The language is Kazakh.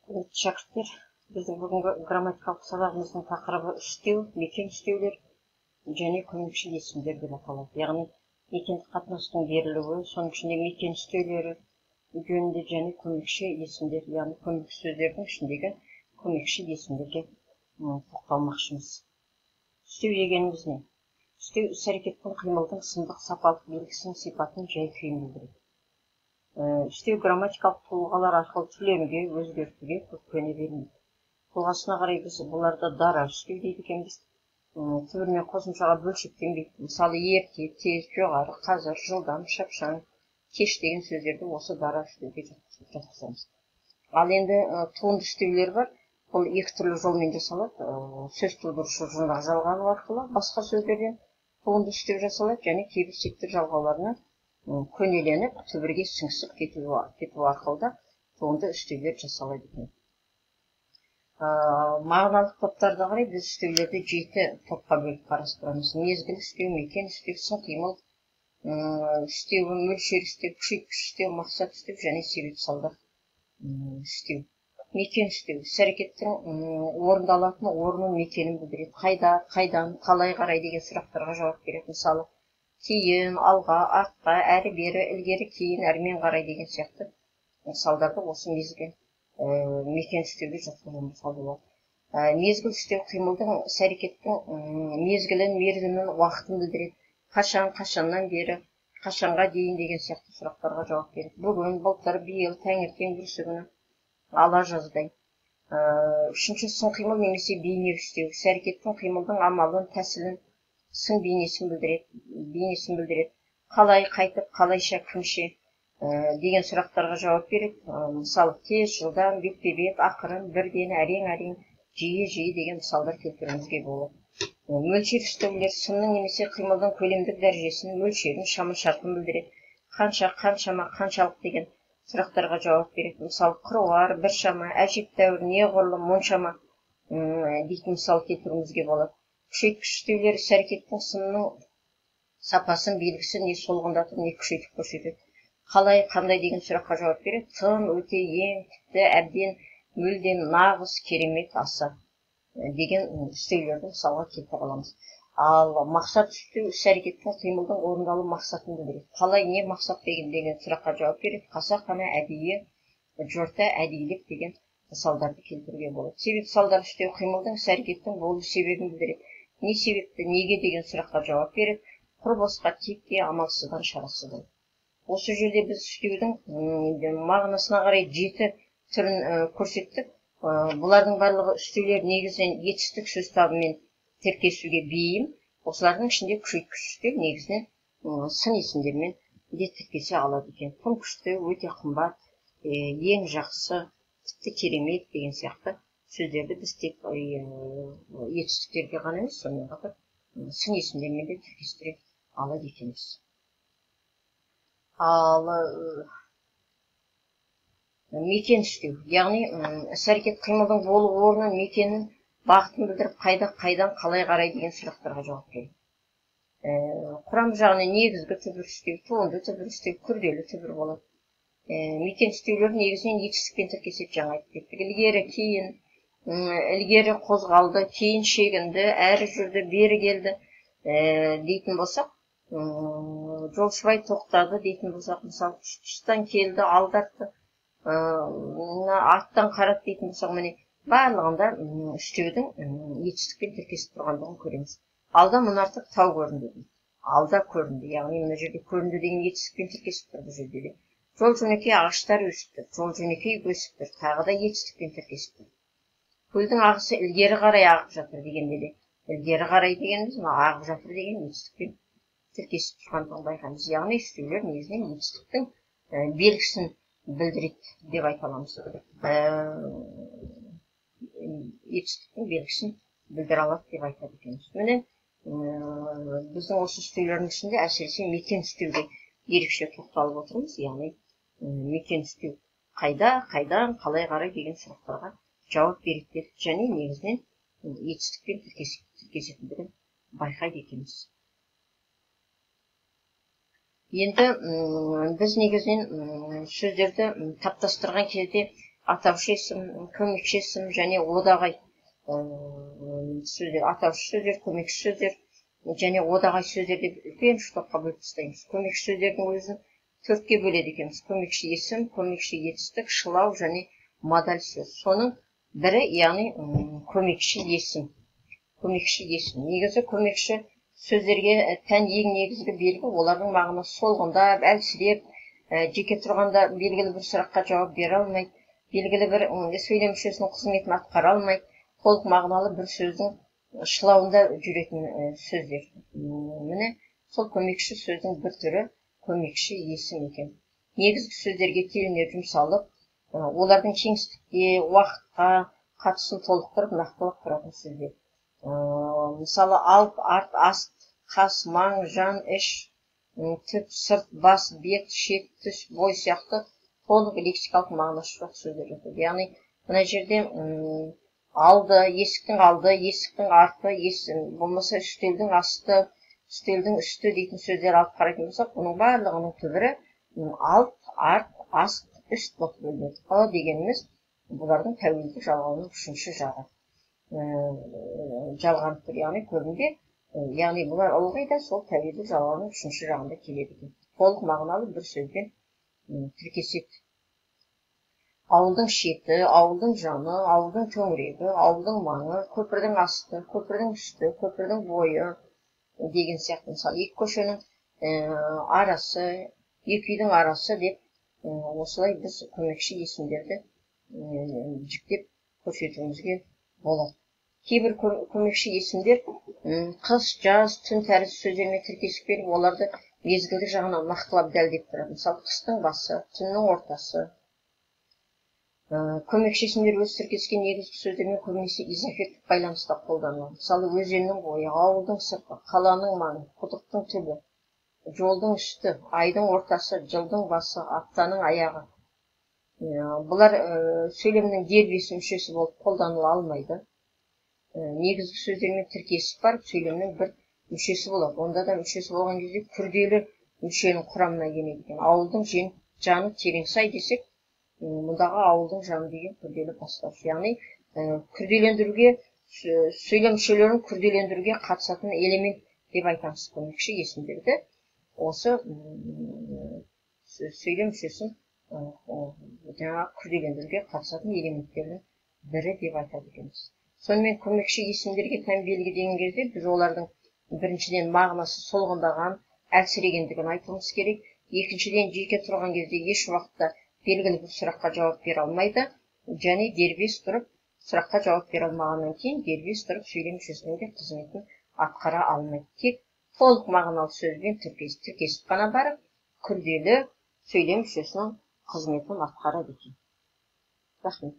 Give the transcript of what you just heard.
Құрметті шәкірттер, біздің бүгінгі грамматикалық сабағымыздың тақырыбы үстеу, мекен үстеулер және көмекші есімдер деп аталады. Яғни мекендік қатынастың берілуі, соның ішінде мекен үстеулері жөнінде және көмекші есімдер, яғни көмекші сөздердің ішіндегі көмекші есімдерге тоқталмақшымыз. Үстеу дегеніміз не? Үстеу іс-әрекеттің, қимылдың сындық сапалық белгісін, сипатын, жай күйін білдіреді. Үстеу грамматикалық тұлғалар арқылы түленуге, өзгертуге көп көне бермейді. Тұлғасына қарай біз бұларды дара үстеу дейді екенбіз. Түбір мен қосымшаға бөлшектенбейді. Мысалы, ерте, тез, жоғары, қазір, жылдам, шапшаң, кеш деген сөздерді осы дара үстеуге жатқызамыз. Ал енді туынды үстеулер бар. Бұл екі түрлі жолмен жасалады. Сөз тудырушы жұрнақ жалғану арқылы басқа сөздерден туынды үстеу жасалады және кейбір септік жалғауларына көнеленіп, түбірге сіңісіп кету арқылы да туынды үстеулер жасалады екен. Мағыналық топтарды қарай біз үстеулерді 7 топқа бөліп қарастырамыз. Мезгіл үстеу, мекен үстеу, сын қимыл үстеуі, мөлшер үстеу, күшейткіш үстеу, мақсат үстеу және себеп салдар үстеу. Мекен үстеу іс-әрекеттің орындалатын орнын, мекенін білдіреді. Қайда, қайдан, қалай қарай деген сұрақтарға жауап береді. Мысалы, кейін, алға, артқа, әрі бері, ілгері, кейін, әрмен қарай деген сияқты мысалдарды осы мезгіл мекен үстеуге жатқызуымызға болады. Мезгіл үстеу қимылдың, іс-әрекеттің мезгілін, мерзімін, уақытын білдіреді. Қашан, қашаннан бері, қашанға дейін деген сияқты сұрақтарға жауап береді. Бүгін, былтыр, биыл, таңертең, бүрсігүні, ала жаздай. Үшінші сын қимыл немесе бейне үстеу. Іс-әрекеттің, қимылдың амалын, тәсілін, сын бейнесін білдіреді. Қалай, қайтып, қалайша, кімше деген сұрақтарға жауап береді. Мысалы, тез, жылдам, бетпе-бет, ақырын, бірден, әрең-әрең, жиі-жиі деген мысалдар келтіруімізге болады. Мөлшер үстеулер сынның немесе қимылдың көлемдік дәрежесін, мөлшерін, шама шартын білдіреді. Қанша, қаншама, қаншалық деген сұрақтарға жауап береді. Мысалы, қыруар, біршама, әжептәуір, неғұрлым, мұншама дейтін мысал келтіруімізге болады. Күшейткіш үстеулер іс-әрекеттің сынның сапасын, белгісін не солғындатып, не күшейтіп көрсетеді. Қалай, қандай деген сұраққа жауап береді. Тым, өте, ең, тіпті, әбден, мүлдем, нағыз, керемет, аса деген үстеулерді мысалға келтіре аламыз. Ал мақсат үстеу іс-әрекеттің, қимылдың орындалу мақсатын білдіреді. Қалай, не мақсат деген сұраққа жауап береді. Қасақана, әдейі, жорта, әдейілік деген мысалдарды келтіруге болады. Себеп салдар үстеу қимылдың, іс-әрекеттің болу себебін білдіреді. Не себепті, неге деген сұраққа жауап береді. Құр босқа, текке, амалсыздан, шарасыздан. Осы жерде біз үстеудің мағынасына қарай 7 түрін көрсеттік. Бұлардың барлығы үстеулер негізінен етістік сөз табымен тіркесуге бейім. Осылардың ішінде күшейткіш үстеу негізінен сын есімдермен де тіркесе алады екен. Тым күшті, өте қымбат, ең жақсы, тіпті керемет деген сияқты сөздерді біз тек етістіктерге ғана емес, сонымен қатар сын есімдермен де тіркестіре алады екенбіз. Ал мекен үстеу, яғни іс-әрекет қимылдың болу орнын, мекенін, бағытын білдіріп, қайда, қайдан, қалай қарай деген сұрақтарға жауап береді. Құрам жағынан негізгі түбір үстеу, туынды түбір үстеу, күрделі түбір болады. Мекен үстеулер негізінен етістікпен тіркеседі, жаңа айтып кеттік. Ілгері, кейін, ілгері қозғалды, кейін шегінді, әрі жүрді, бері келді дейтін болсақ, жолшыбай тоқтады дейтін болсақ, мысалы, тұстан келді, алдартты, арттан қарады дейтін болсақ, міне барлығында үстеудің етістікпен тіркесіп тұрғандығын көреміз. Алда мұнартып тау көрінді дейді. Алда көрінді, яғни мына жерде көрінді деген етістікпен тіркесіп тұр бұл жерде де. Жол жөнекей ағаштар өсіп тұр, жол жөнекей өсіп тұр, тағы да етістікпен тіркесіп тұр. Көлдің ағысы ілгері қарай ағып жатыр дегенде де, ілгері қарай дегеніміз мына ағып жатыр деген етістікпен тіркесіп тұрғандығын байқаймыз. Яғни үстеулер негізінен етістіктің белгісін білдіреді деп айта аламыз. Етістіктің белгісін білдіре алады деп айтады екенбіз. Міне біздің осы үстеулердің ішінде әсіресе мекен үстеуге ерекше тоқталып отырмыз. Яғни мекен үстеу қайда, қайдан, қалай қарай деген сұрақтарға жауап береді және негізінен етістікпен тіркесетіндігін байқайды екенбіз. Енді біз негізінен сөздерді таптастырған кезде Атаушы есім, көмекші есім және одағай сөздер, атаушы сөздер, көмекші сөздер және одағай сөздер деп үлкен үш топқа бөліп тастаймыз. Көмекші сөздердің өзін төртке бөледі екенбіз. Көмекші есім, көмекші етістік, шылау және модаль сөз. Соның бірі, яғни көмекші есім. Көмекші есім. Негізі көмекші сөздерге тән ең негізгі белгі олардың мағынасы солғындап, әлсіреп, жеке тұрғанда белгілі бір сұраққа жауап бере алмайды, белгілі бір сөйлем мүшесінің қызметін атқара алмайды, толық мағыналы бір сөздің шылауында жүретін сөздер. Міне, сол көмекші сөздің бір түрі көмекші есім екен. Негізгі сөздерге теліне жұмсалып, олардың кеңістікке, уақытқа қатысын толықтырып, нақтылап тұратын сөздер. Мысалы, алып, арт, аст, қас, маң, жан, іш, түп, сырт, бас, бет, шет, түс, бой сияқты толық лексикалық мағынасы жоқ сөздер жатады. Яғни, мына жерде алды, есіктің алды, есіктің арты, болмаса үстелдің асты, үстелдің үсті дейтін сөздер алып қарайтын болсақ, бұның барлығының түбірі алт, арт, аст, үст болып бөлінеді. Ы дегеніміз бұлардың тәуелдік жалғауының үшінші жағы жалғанып тұр, яғни көбінде, яғни бұлар ылғи да сол тәуелдік жалғауының үшінші жағында келеді екен. Толық мағыналы бір сөзбен тіркеседі. Ауылдың шеті, ауылдың жаны, ауылдың төңірегі, ауылдың маңы, көпірдің асты, көпірдің үсті, көпірдің бойы деген сияқты. Мысалы, екі көшенің арасы, екі үйдің арасы деп осылай біз көмекші есімдерді жіктеп көрсетуімізге болады. Кейбір көмекші есімдер қыс, жаз, түн тәрізді сөздермен тіркесіп келіп, оларды мезгілдік жағынан нақтылап дәлдеп тұрады. Мысалы, қыстың басы, түннің ортасы. Көмекші есімдер өз тіркескен негізгі сөздермен көбінесе изофеттік байланыста қолданылады. Мысалы, өзеннің бойы, ауылдың сырты, қаланың маңы, құдықтың түбі, жолдың үсті, айдың ортасы, жылдың басы, аптаның аяғы. Бұлар сөйлемнің дербес мүшесі болып қолданыла алмайды. Негізгі сөздермен тіркесіп барып, сөйлемнің бір мүшесі болады. Онда да мүшесі болған кезде күрделі мүшенің құрамына енеді екен. Ауылдың жаны терең сай десек, мұндағы ауылдың жаны деген күрделі бастауыш. Яғни, күрделендіруге, сөйлем мүшелерін күрделендіруге қатысатын элемент деп айтамыз көмекші есімдерді. Осы сөйлем мүшесін жаңағы күрделендіруге қатысатын элементтердің бірі деп айтады екенбіз. Сонымен көмекші есімдерге тән белгі деген кезде біз олардың біріншіден мағынасы солғындаған, әлсірегендігін айтуымыз керек. Екіншіден, жеке тұрған кезде еш уақытта белгілі бір сұраққа жауап бере алмайды және дербес тұрып сұраққа жауап бере алмағаннан кейін дербес тұрып сөйлем мүшесінің де қызметін атқара алмайды. Тек толық мағыналы сөзбен тіркесіп қана барып, күрделі сөйлем мүшесінің қызметін атқарады екен. Рахмет.